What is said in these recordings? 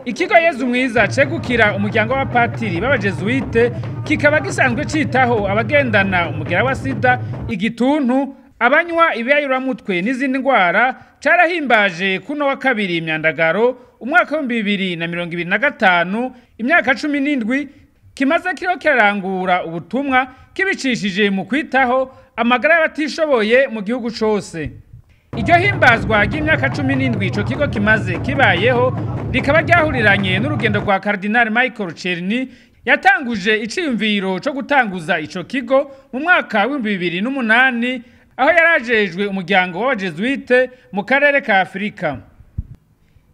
Ikigo Yezu Mwiza cegukira umuryango w'abapatiri b'abajezuwite kikaba gisanzwe citaho abagendana umugera wa sida, igituntu, abanywa ibiyayuramutwe n'izindi ndwara, carahimbaje kuno wa kabiri imyandagaro umwaka w'2025 imyaka 17 kimaze kiriho kirarangura ubutumwa kibicishije mu kwitaho amagara y'abatishoboye mu gihugu cose. Iryo himbazwa ry'imyaka 17 ico kigo kimaze kibayeho rikaba ryahuriranye n'urugendo rwa Cardinal Michael Czerny yatanguje iciyumviro co gutanguza ico kigo mu mwaka w'2008 aho yarajejwe umuryango w'abajezuite mu karere ka Afrika.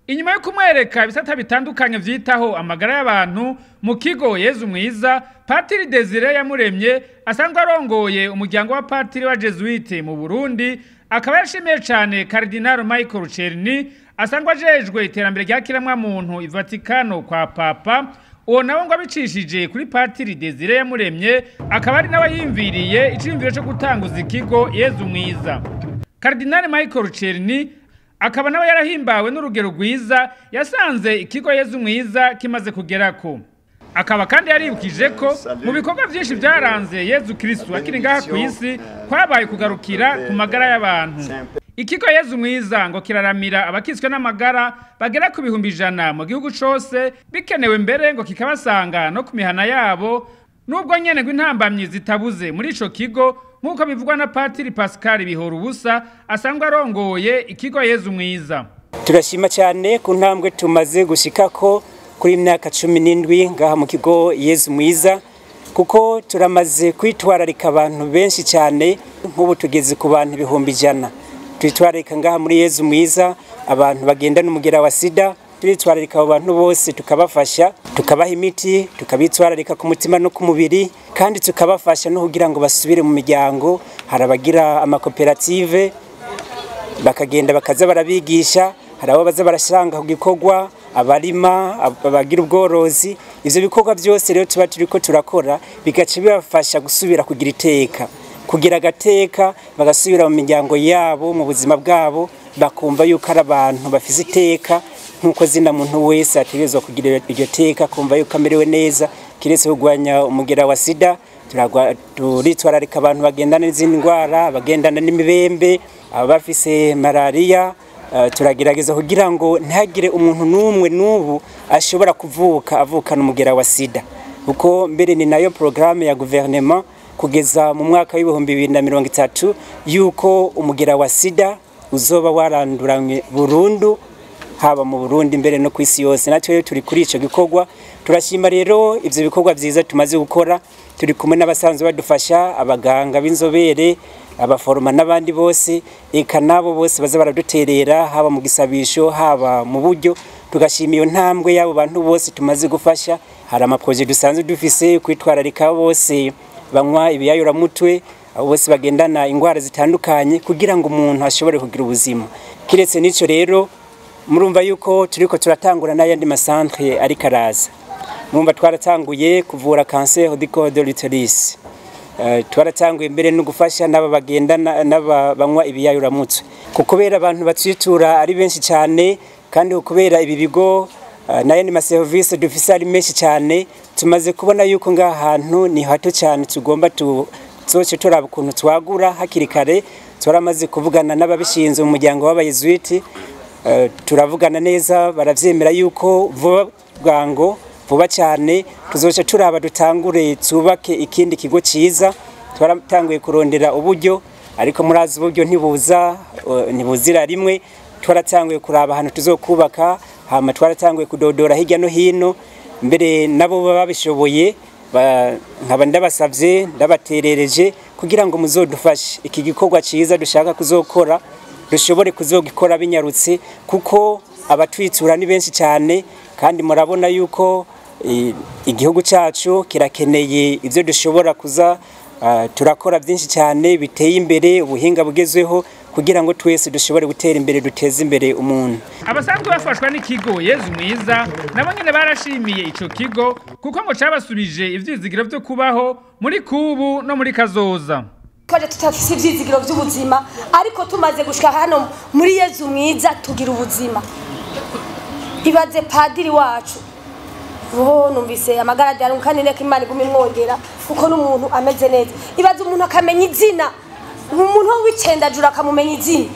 Inyuma yo kumwereka ibisata bitandukanye vyitaho amagara y'abantu mu kigo Yezu Mwiza, Patiri Desire Yamuremye asanzwe arongoye umuryango wa Patiri wa Jesuite mu Burundi akaba yashimiye cane Cardinal Michael Czerny asanzwe ajejwe iterambere rya kiremwa muntu i Vatikano kwa Papa. Uwo nawe ngo abicishije kuri Patiri Desire Yamuremye akaba ari nawe yimviriye iciyumviro co gutanguza ikigo Yezu Mwiza. Cardinal Michael Czerny akaba nawe yarahimbawe n'urugero rwiza yasanze ikigo Yezu Mwiza kimaze kugerako. Akaba kandi yaribukije ko mu bikorwa vyinshi vyaranze Yezu Kristu akiri ngaha kw'isi kwabaye kugarukira ku magara y'abantu. Ikigo Yezu Mwiza ngo kiraramira abakitswe n'amagara bagera ku 100,000 mu gihugu cose, bikenewe mbere ngo kikabasanga no ku mihana yabo, nubwo nyene ngo intambamyi zitabuze muri ico kigo nk'uko bivugwa na Patiri Pascal Bihorubusa asanzwe arongoye ikigo Yezu Mwiza. Turashima cyane ku ntambwe tumaze gushikako kuri imyaka 17 ngaha mu kigo Yezu Mwiza, kuko turamaze kwitwararika abantu benshi cyane. Nk'ubu tugeze ku bantu 100,000 twitwararika ngaha muri Yezu Mwiza, abantu bagenda n'umugera wa sida. Turitwararika abo bantu bose, tukabafasha, tukabaha imiti, tukabitwararika ku mutima no ku mubiri, kandi tukabafasha no kugira ngo basubire mu miryango. Hari abagira amakoperative bakagenda bakaza barabigisha, hari abo baza barashanga ku gikorwa, abarima, abagira ubworozi. Ivyo bikorwa byose rero tuba turiko turakora bigaca bibafasha gusubira kugira iteka, kugira agateka, bagasubira mu miryango yabo, mu buzima bwabo, bakumva yuko ari abantu bafise iteka nkuko zina muntu wese ategerezwa kugira iryo teka, kumva yuko amerewe neza. Kiretse kurwanya umugera wa sida, turitwararika abantu bagendana n'izindi ndwara, bagendana n'imibembe, abafise malaria. Turagerageza kugira ngo ntihagire umuntu n'umwe n'ubu ashobora kuvuka avukana umugera wa sida, kuko mbere ni nayo programme ya gouvernement kugeza mu mwaka w'2030 yuko umugera wa sida uzoba waranduranywe burundu, haba mu Burundi mbere no kwisi yose. Natwe turi kuri ico gikorwa. Turashima rero ivyo bikorwa vyiza tumaze gukora, turi kumwe n'abasanzwe badufasha, abaganga b'inzobere, abaforoma n'abandi bose, eka nabo bose baza baraduterera haba mu gisabisho, haba mu buryo. Tugashima iyo ntambwe y'abo bantu bose tumaze gufasha. Hari amaproje dusanzwe dufise kwitwararika bose banywa ibiyayuramutwe, abo bose bagendana ingwara zitandukanye, kugira ngo umuntu ashobore kugira ubuzima. Kiretse n'ico rero, murumva yuko turiko turatangura n'ayandi masantre ariko araza. Murumva twaratanguye kuvura cancer du col de l'utérus, twaratanguye mbere no gufasha n'aba bagendana n'aba banywa ibiyayuramutwe, kubera abantu batwitura ari benshi cyane, kandi kubera ibi bigo n'ayandi maservice dufise ari menshi cyane, tumaze kubona yuko ngaha hantu ni hato cyane, tugomba tuzoce turaba ukuntu twagura hakiri kare. Twaramaze kuvugana n'ababishinzwe mu muryango w'abayezuiti, turavugana neza, baravyemera yuko vuba bwango, vuba cyane tuzoca turaba dutangure tubake ikindi kigo ciza. Twaratanguye kurondera uburyo, ariko murazi uburyo ntibuza, ntibuzira rimwe. Twaratanguye kuraba ahantu tuzokubaka, hama twaratanguye kudodora hirya no hino, mbere nabo baba babishoboye, nkaba ndabasavye, ndabaterereje kugira ngo muzodufashe iki gikorwa ciza dushaka kuzokora, dushobore kuzogikora binyarutse, kuko abatwitura ni benshi cyane, kandi murabona yuko igihugu cyacu kirakeneye ivyo dushobora kuza turakora byinshi cyane biteye imbere, ubuhinga bugezweho, kugira ngo twese dushobore gutera imbere, duteze imbere umuntu. Abasanzwe bafashwa n'ikigo Yezu Mwiza nabo nyene barashimiye ico kigo, kuko ngo cabasubije ivyizigiro vyo kubaho muri kubu no muri kazoza. Twaje tutafise ivyizigiro vy'ubuzima, ariko tumaze gushika hano muri Yezu Mwiza tugira ubuzima. Ibaze padiri wacu ubu numvise amagara ajyana kandi neka Imana iguma imwongera kuko n'umuntu ameze neza. Ibaze umuntu akamenya izina, umuntu w'icendajura akamumenya izina,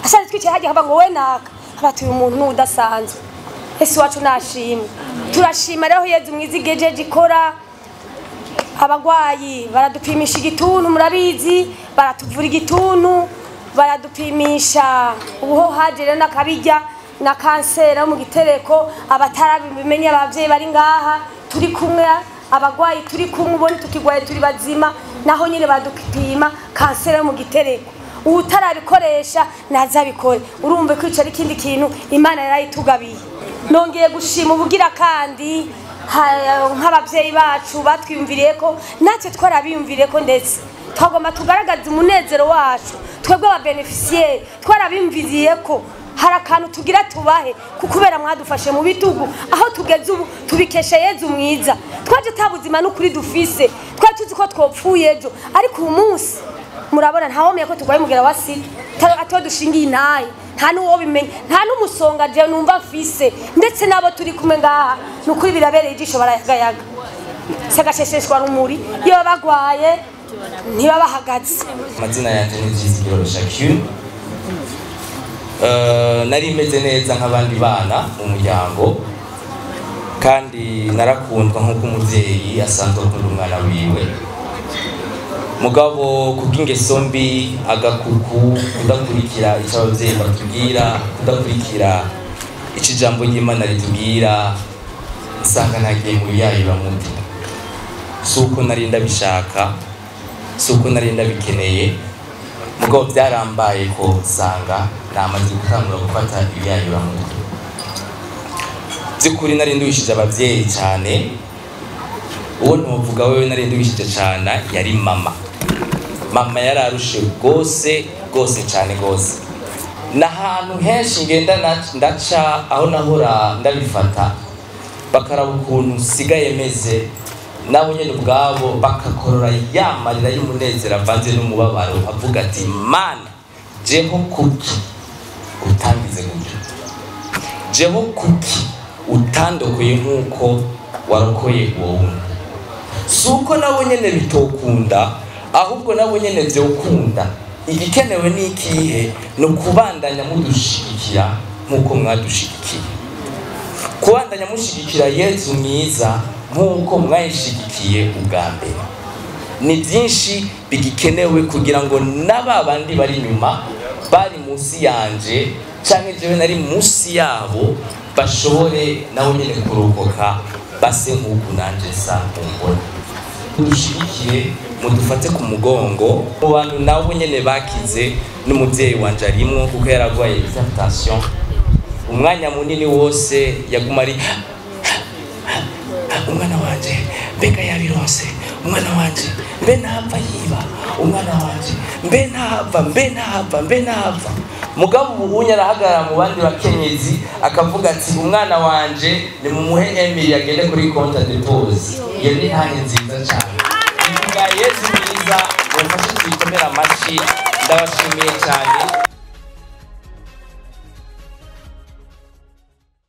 ashatse twicaye hajya haba ngo we naka abatuye umuntu n'udasanzwe. Ese wacu nashimwe, turashima rero Yezu mwiza igejeje ikora. Abagwayi baradupimisha igituntu, murabizi, baratuvura igituntu, baradupimisha ubuho haje n'akabijya na kanseri mu gitereko. Abatarabimenye abavyeyi bari ngaha turi kumwe, abagwayi turi kumwe, ubone tukigwaye turi bazima, naho nyine badupima kanseri mu gitereko. Utarabikoresha nazabikore, urumve kwicara ikindi kintu Imana yarayitugabiye. Nongeye gushima ubugira kandi nk'abavyeyi bacu batwiyumviriye ko natwe twarabiyumviriye ko, ndetse twagomba tugaragaza umunezero wacu twebwe aba beneficiaire twarabiyumviriye ko hari akantu tugira tubahe kukubera mwadufashe mu bitugu aho tugeze ubu tubikesha Yezu mwiza. Twaje tabuzima n'ukuri dufise, twari tuzi ko twopfuye ejo, ariko uyu munsi murabona ntawomeye ko tugwaye umugera wa sida, atwo dushingiye intaye, nta n'uwo bimenye, nta n'umusonga je numva mfise, ndetse nabo turi kumwe ngaha nukuri birabereye ijisho barayagayaga sagashesheshwa rumuri iyo bagwaye ntibabahagaze. Amazina yanje ni Vyizigiro Jacques. Nari meze neza nk'abandi bana mu muryango, kandi narakundwa nk'uko umuvyeyi asanzwe akunda umwana wiwe. Mugabo kubw'ingeso mbi, agakuku, kudakurikira icyo abavyeyi batubwira, kudakurikira ico ijambo ry'Imana ritubwira, nsanga nagiye mu biyayuramutwe. Si uko nari ndabishaka, si uko nari ndabikeneye, mugabo byarambaye ko nsanga namaze gutangura gufata ibiyayuramutwe. By'ukuri nari nduhishije abavyeyi cyane. Uwo ntuvuga wewe nari nduhishije cyane yari mama. Mama yararushe gose gose cyane gose. N'ahantu henshi ngenda ndaca aho nahora ndabifata, bakaraba ukuntu nsigaye meze, nabo nyene ubwabo bakakorora ya marira y'umunezero avanze n'umubabaro, avuga ati Mana jeho kuki utangize gutyo, jeho kuki utandokoye nk'uko warokoye uwo wundi. Si uko nabo nyene bitokunda, ahubwo nabo nyene vyokunda. Igikenewe ni ikihe? Ni ukubandanya mudushigikira nk'uko mwadushigikiye, kubandanya mushigikira Yezu mwiza nk'uko mwayishigikiye ubwa mbere. Ni byinshi bigikenewe kugira ngo n'aba bandi bari inyuma, bari munsi yanje canke jewe nari munsi yabo, bashobore nabo nyene kurokoka base nk'uku nanje nsa mbona. Dushigikiye, mudufate ku mugongo. Mu bantu nabo nyene bakize n'umuvyeyi wanje arimwo, kuko yaragwaye hypertension umwanya munini wose, yaguma ari umwana wanje mbega yabironse, umwana wanje mbe ntapfa yiba, umwana wanje mbe ntapfa, mbe ntapfa, mbe ntapfa. Mugabo ubu arahagarara mu bandi bakenyezi akavuga ati umwana wanje ni mumuhe Emily agende kuri compte depose. Iyo ni ntane nziza cyane. Ivuga Yezu mwiza, mumfashe tuyikomere amashi. Ndabashimiye cyane.